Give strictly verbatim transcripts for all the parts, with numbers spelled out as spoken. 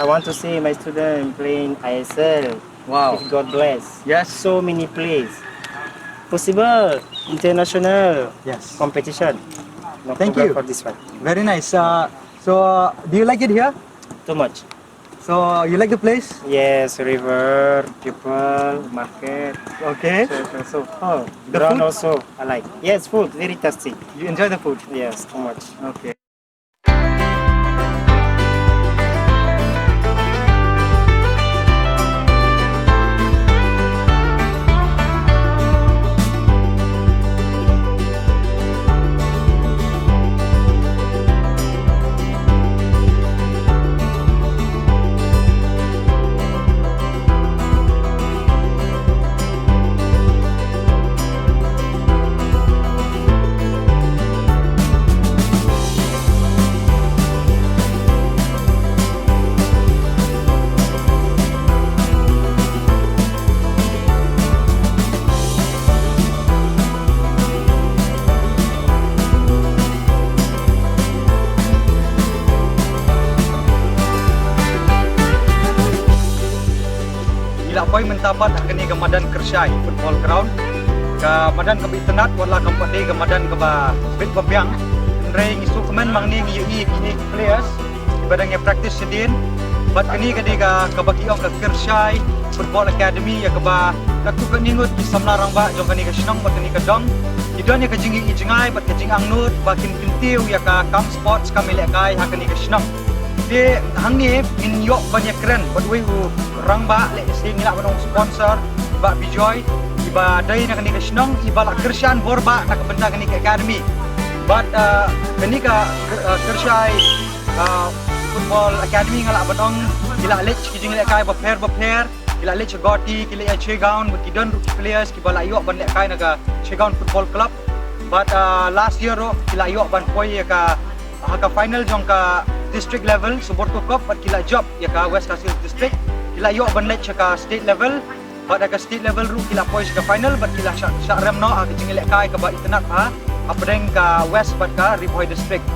I want to see my student playing I S L. Wow. If God bless. Yes. So many plays. Possible international Yes. competition. No Thank problem you. for this one. Very nice. Uh, so, uh, do you like it here? Too much. So, you like the place? Yes, river, people, market. Okay. So, so, so. Oh, the Ground food? also, I like. Yes, food, very tasty. You enjoy the food? Yes, too much. Okay. Ngi la poi mynta pat ha kane ka madan Kyrshai Football Ground. Ka madan kaba itynnad, wat la kam pat dei ka madan kaba bit ba biang. Hynrei ngi sngewkmen ma ngi ngi ïohi ïa kine ki players kiba dang ïa practice shadien. Bad kane ka dei ka, kaba ki ong ka Kyrshai Football Academy, ïa kaba katto katne ngut ki samla rangbah jong kane ka shnong bad kane ka dong ki don ïa ka jingïohi jngai bad ka jingangnud ba kin kyntiew ïa ka kam sports, kam ïalehkai ha kane ka shnong. Te hangne ngin ïoh ban ïakren bad uwei u rangbah, lehse ngi lah ban ong sponsor, i Bah Bijoy, iba dei na kane ka shnong, iba la kyrshan bor bah na ka bynta kane ka academy. Bad, uh, kane ka, uh, Kyrshai, uh, Football Academy, nga lah ban ong ki la leit ki jingïalehkai bapher bapher, ki la leit sha Guwahati, ki leit sha Chegaon, bad ki don ruh ki players kiba la ïoh ban lehkai na ka Chegaon Football Club. Bad, uh, last year ruh ki la ïoh ban poi ïa ka, ha ka final jong ka district level, Subrata Cup, bad ki la jop ïa ka West Khasi Hills District. Ki la ïoh ban leit sha ka state level, bad ha ka state level ruh ki la poi sha ka final, bad ki la shah, shah rem noh ha ka jingïalehkai kaba itynnad ha, hapdeng ka West bad ka Ri Bhoi District.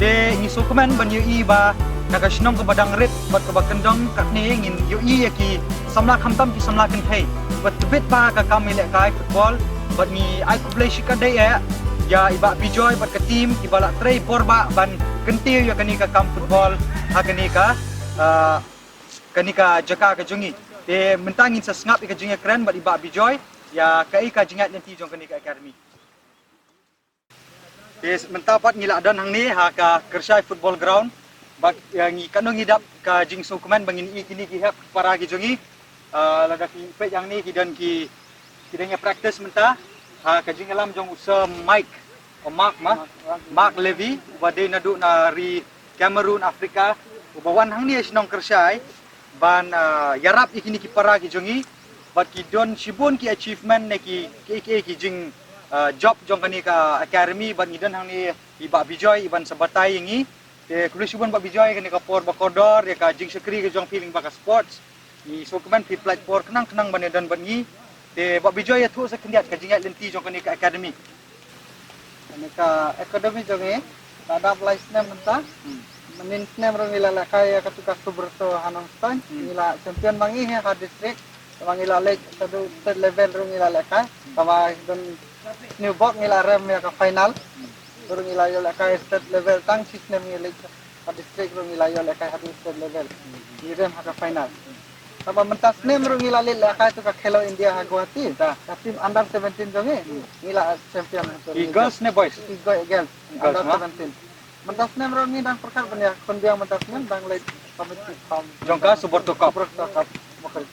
Te ngi sngewkmen ban ïohi ba na ka shnong kaba dang rit bad kaba kyndong katne, ngin ïohi ïa ki samla, khamtam ki samla kynthei, bad tbit ba ka kam ïalehkai football. Bad ngi ai khublei shikatdei eh ïa i Bah Bijoy bad ka team kiba la trei bor bah ban kyntiew ïa kane ka kam football ha kane ka, ah, kane ka jaka ka jong ngi. Te mynta ngin sa sngap ïa ka jingïakren bad i Bah Bijoy ïa kaei ka jingïaid lynti jong kane ka academy. Te mynta pat ngi la don hangne ha ka Kyrshai Football Ground. Bad, eh, ngi, katno ngi dap ka jingsngewkmen ba ngin ïohi kine ki hep para ki jong ngi. Eh, lada phi peit hangne ki don ki, ki dang ïa practice mynta ha ka jingïalam jong u Sir Mike, o Mark ma, Mark Levy, uba dei naduh na ri Cameroon, Africa, uba wan hangne shnong Kyrshai ban, ah, ïarap ïa kine ki para ki jong ngi. Bad ki don shibun ki achievement ne ki, ki, ki, ki jing, ah, jop jong kane ka academy, bad ngi don hangne i Bah Bijoy iban sa batai ïa ngi. Te khublei shibun Bah Bijoy, kane ka por ba kordor, ïa ka jingshakri ka jong phi lyngba ka sports. Ngi sngewkmen phi pynlait por khnang khnang ban ïadon bad ngi. Te Bah Bijoy, ïathuh sa khyndiat ka jingïaid lynti jong kane ka academy. Kane ka academy jong ngi la dap lai snem mynta. Hmm. Mynnin snem ruh ngi la lehkai ïa katu ka Subrata ha Nongstoiñ. Hmm. Ngi la champion ma ngi hi ha district. Ma ngi la leit shaduh state level ruh ngi la lehkai. Hmm. Kaba don sniewbok ngi la rem ïa ka final. Hmm. Ruh ngi la ïoh lehkai state level, tang shi snem ngi leit ha district ruh ngi la ïoh lehkai haduh state level. Ngi rem ha ka final. Kaba mynta snem ruh ngi la leit lehkai tu ka Khelo India ha Guwahati. Ka team under seventeen jong ngi, ngi la champion tu. Ki girls ne boys? Ki go-, girls. Girls, under seventeen. Mynta snem ruh ngi dang pyrkhat ban ïa khun biang mynta snem dang leit competitive form. Jong ka Subrata Cup. Subrata Cup. Bukhari.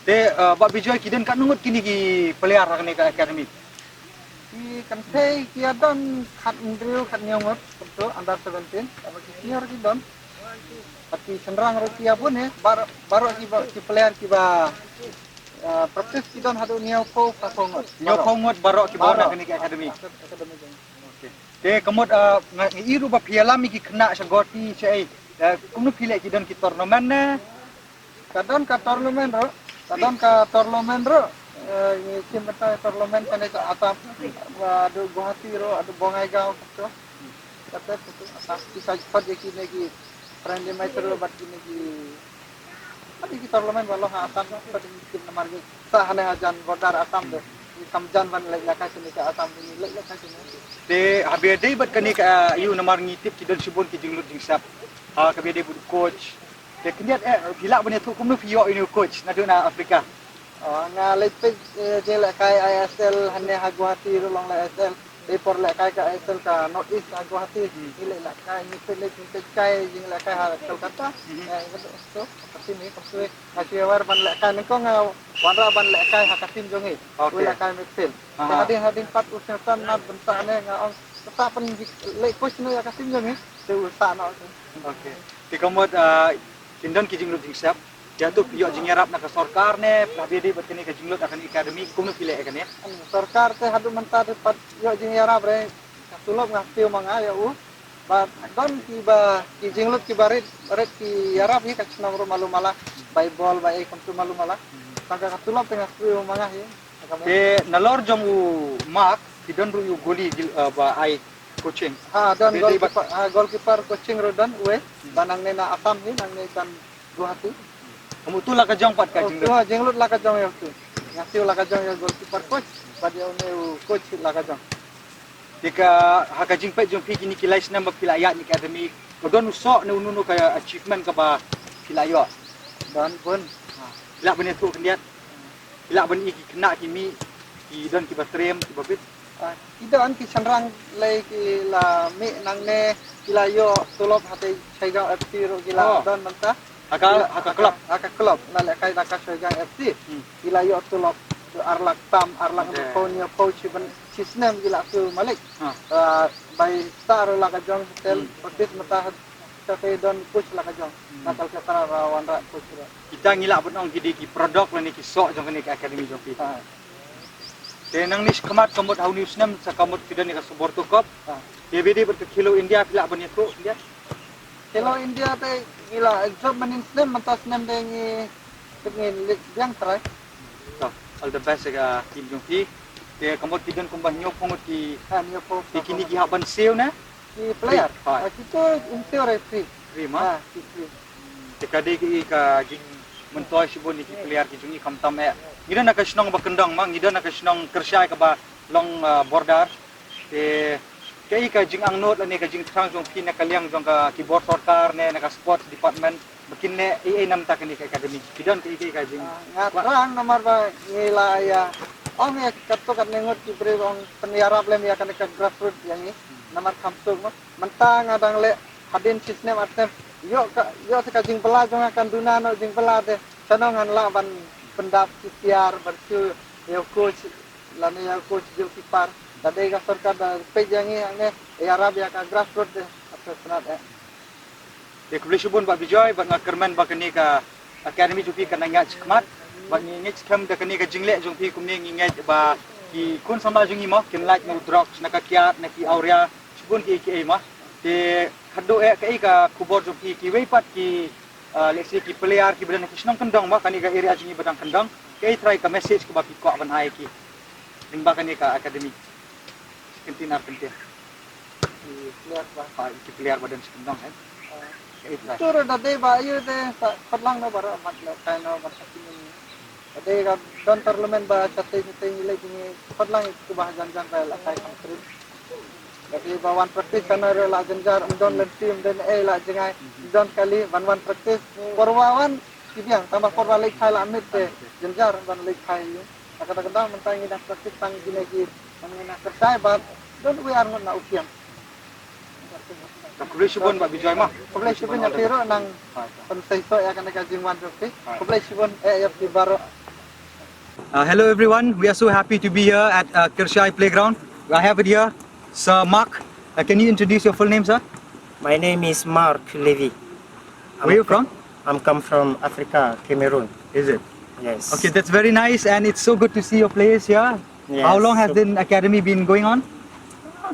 Te, eh, Bah Bijoy, ki don katno ngut kine ki player ha kane ka academy? Ki kynthei ki ïa don khathynriew khathynñiew ngut, kumto, under seventeen, kaba ki senior ki don. Bad ki shynrang ruh ki ïa bun hi, baroh, baroh ki ba, ki player kiba, eh, practice ki don haduh hynñiewphew phra ngut. Hynñiewphew ngut baroh kiba wan na kane ka academy. Academy jong. Okay. Te ka mut, eh, nga, nga ïohi ruh ba phi ïalam ïa ki khynnah sha Guwahati shaei. Eh, kumno phi leh, ki don ki tournament ne? Ka don ka tournament ruh, ka don ka tournament ruh. Eh, ngi shim bynta tournament kane ka Assam, haduh Guwahati ruh, haduh Bongaigaon, kumto. Kata kumto Assam, ki sa khot ïa kine ki Friendly match ruh bad kine ki, bad ki tournament ba long ha Assam, bad ki team namar ki sah hane hajan border Assam de. Ki kam jan ban leit ïalehkai shane ka Assam, ki leit ïalehkai shane. Te haba ïadei bad kane ka, ïa u namar ngi tip ki don shibun ki jinglut jingsep. Ha kaba ïadei bad u coach. Te khyndiat eh phi lah ban ïathuh kumno phi ïoh ïa une u coach naduh na Africa. Oh, nga leit peit, eh, jingïalehkai I S L hangne ha Guwahati ruh long la I S L. Dei por lehkai ka I S L ka North East ha Guwahati. Hmm. Ngi leit lehkai, ngi peit leit, ngi peit kai jingïalehkai ha Kolkata. Hmm. Eh, ngi peit to, ka team ngi kam sui. Nga shu ïa wer ban lehkai, nyngkong nga wanrah ban lehkai ha ka team jong ngi. Okay. Ngi lehkai midfield. Aha. Te hadien hadien pat u sngewsih na ban sah ne nga ong, sah pynleit coach noh ïa ka team jong ngi. Te u sah noh. Okay. Te ka mut, ah, kin don ki jinglut jingsep. Ïa to phi ïoh jingïarap na ka sorkar ne, haba ïadei bad kane ka jinglut ha kane ka academy, kumno phi leh ïa kane? Sorkar te haduh mynta te pat ïoh jingïarap re, ka tulop nga siew ma nga ïa u. Bad don kiba, ki jinglut kiba rit, rit ki ïarap hi ka shnong ruh malu mala, bai bol, bai ei kumtu malu mala. Tang ka tulop te nga siew ma nga hi. Te nalor jong u Mark, ki don ruh ïa u goalie jil, uh, ba ai coaching. Ha, don goalkeeper, ha, goalkeeper coaching ruh don uwei. Hmm. Ba nangne na Assam hi, nangne kan Guwahati. Ka mut tu la ka jong pat ka jinglut. Tu jinglut la ka jong ïa u tu. Nga siew la ka jong ïa u goalkeeper coach, bad ïa une u coach la ka jong. Te ka, ha ka jingpeit jong phi kine ki lai snem ba phi la ïaid na ka academy, ka don u soh ne uno uno ka achievement kaba phi la ïoh? Don bun. Ha. Phi lah ban ïathuh khyndiat. Phi lah ban i ki khynnah ki mih, ki don kiba trem, kiba bit. Ah, ki don ki shynrang lei ki la mih nangne, ki la ïoh tulop ha te Shaigaon F C ruh ki la don mynta. Ha ka, ha ka club? Ha ka club, la lehkai da ka Shaigaon F C. Hmm. Ki la ïoh tulop, ar lak tam, ar lak hynriewphew, hynñiewphew shi ban, shi snem ki la siew malik. Ah, bai sah ruh la ka jong hotel, practice mynta ha, ka te don coach la ka jong. Hmm. Na Kolkata ra wanrah coach ruh. Kita ngi lah ban ong ki dei ki product lane ki soh jong kane ka academy jong phi. Ha. Te nangne shakhmat ka mut ha une u snem sa ka mut ki don ïa ka Subrata Cup. Ha. Te haba ïadei bad ka Khelo India phi lah ban ïathuh India. Khelo India te ngi la exam mynnin snem, mynta snem te ngi, te ngi leit biang trai. To, all the best ïa ka team jong phi. Te ka mut ki don kumba hynñiewphew ngut ki, ha, hynñiewphew, te kine ki hap ban siew ne? Ki player. Free. Ha. Ah, kito ym siew re, free. Free ma? Ha, ki free. Te ka dei ka, ka jingmyntoi shibun ïa ki player ki jong ngi khamtam eh. Ngi don na ka shnong ba kyndong ma, ngi don na ka shnong Kyrshai kaba long, ah, border. Te kaei ka jingangnud lane ka jingthrang jong phi na ka liang jong ka ki bor sorkar ne na ka sports department ba kin leh ei ei na bynta kane ka academy? Phi don kaei kaei ka jing... Ah, nga thrang namar ba ngi la ïa ong ïa katto katne ngut ki briew ong pynïarap lem ïa kane ka grassroots ïa ngi. Namar kham suk ma. Mynta nga dang leh hadien shi snem ar snem. Ïoh ka, ïoh te ka jingbylla jong nga kan duna noh jingbylla te. Shano ngan lah ban pyndap ki tiar ban siew ïa u coach lane ïa u coach goalkeeper. Da dei ka sorkar da peit ïa ngi hangne, ïarap ïa ka grassroots te. Ap te snat eh. Te khublei shibun Bah Bijoy, bad nga kyrmen ba kane ka academy jong phi kan nang ïaid shakhmat. Bad ngi ngeit skhem da kane ka jingleh jong phi kumne ngi ngeit ba ki khun samla jong ngi mo kin lait na u drugs, na ka kiad, na ki awria, shibun kiei kiei mo. Te haduh eh kaei ka khubor jong phi kiwei pat ki, ah, let's say ki player kiba don ha ki shnong kyndong mo, kane ka area jong ngi ba dang kyndong. Kaei trai ka message kaba phi kwah ban ai ïa ki lyngba kane ka academy? Shi kyntien ar kyntien. Ki player ba. Ah, ki player ba don shi kyndong eh. Ah. Kaei trai. Tur da dei ba ïa te sa pat lang no baroh mat lehkai no mat sa ki ni. Ka dei ka don tournament ba shatei shatei ngi leit ngi pat lang ïa kiba ha jan jan ba lehkai kam krim. Ka dei ba wan practice kana ruh la jynjar, ym don lynti, ym don ei la jngai, ym don kali ban wan practice. Por ba wan ki biang, tang ba por ba leit kai la miet te jynjar ban leit kai ïa. Ka dang, ka dang mynta ngi dang practice tang kine ki, tang ngi na Kyrshai bad don uwei ar ngut na Ukiam. Khublei shibun Bah Bijoy mo. Khublei shibun ïa phi ruh nang pynseisoh ïa kane ka jingwan jong phi. Khublei shibun eh ïa phi baroh. Uh, hello everyone, we are so happy to be here at, uh, Kyrshai Playground. I have it here, Sir Mark. Uh, can you introduce your full name, sir? My name is Mark Levy. Where you from? I'm come from Africa, Cameroon. Is it? Yes. Okay, that's very nice, and it's so good to see your players here. Yes. How long has the academy been going on?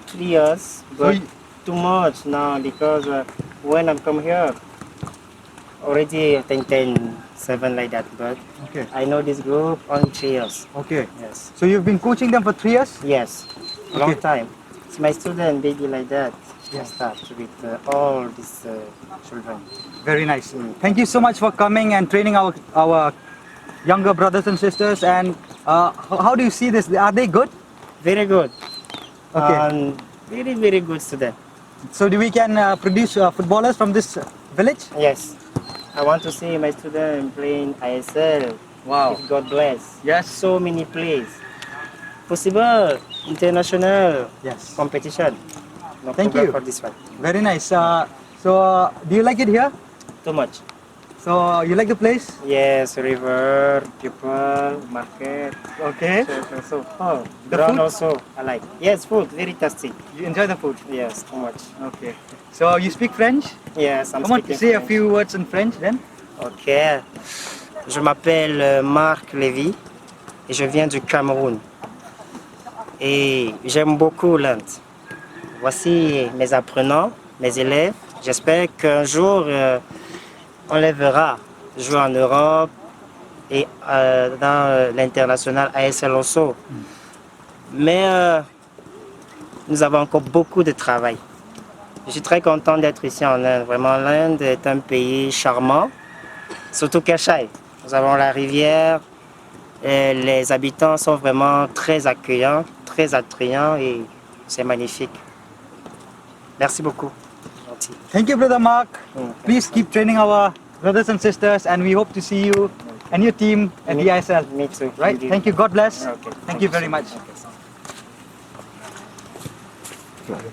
Three years, but too much now because, uh, when I'm come here, already ten, ten, seven like that, but okay. I know this group only three years. Okay. Yes. So you've been coaching them for three years? Yes. Okay. Long time. It's my student, baby like that. Yes, start with uh, all these uh, children. Very nice. Thank you so much for coming and training our our younger brothers and sisters. And uh, how, how do you see this? Are they good? Very good. Okay. And very, very good student. So do we can uh, produce uh, footballers from this village? Yes. I want to see my student playing I S L. Wow. If God bless. Yes. So many plays. Possible international Yes. Competition. No Thank problem you. For this one. Very nice. Uh, so uh, do you like it here? Too much. So you like the place? Yes, river, people, market. Okay. So, so, so. Oh, The ground food? Also, I like. Yes, food, very tasty. You enjoy the food? Yes, too much. Okay. So you speak French? Yes, I'm Come on, speaking say a French. Few words in French then. Ok. Je m'appelle euh, Marc Lévy et je viens du Cameroun. Et j'aime beaucoup l'Inde. Voici mes apprenants, mes élèves. J'espère qu'un jour, euh, on les verra jouer en Europe et euh, dans euh, l'international A S L also. Mais euh, nous avons encore beaucoup de travail. Je suis très content d'être ici en Inde. Vraiment, l'Inde est un pays charmant, surtout Kashai. Nous avons la rivière, et les habitants sont vraiment très accueillants, très attrayants et c'est magnifique. Merci beaucoup. Gentil. Thank you, Brother Mark. Mm. Please keep training our brothers and sisters, and we hope to see you and your team at Me- the I S L. Me too. Right? Indeed. Thank you. God bless. Okay. Thank you very much. Okay.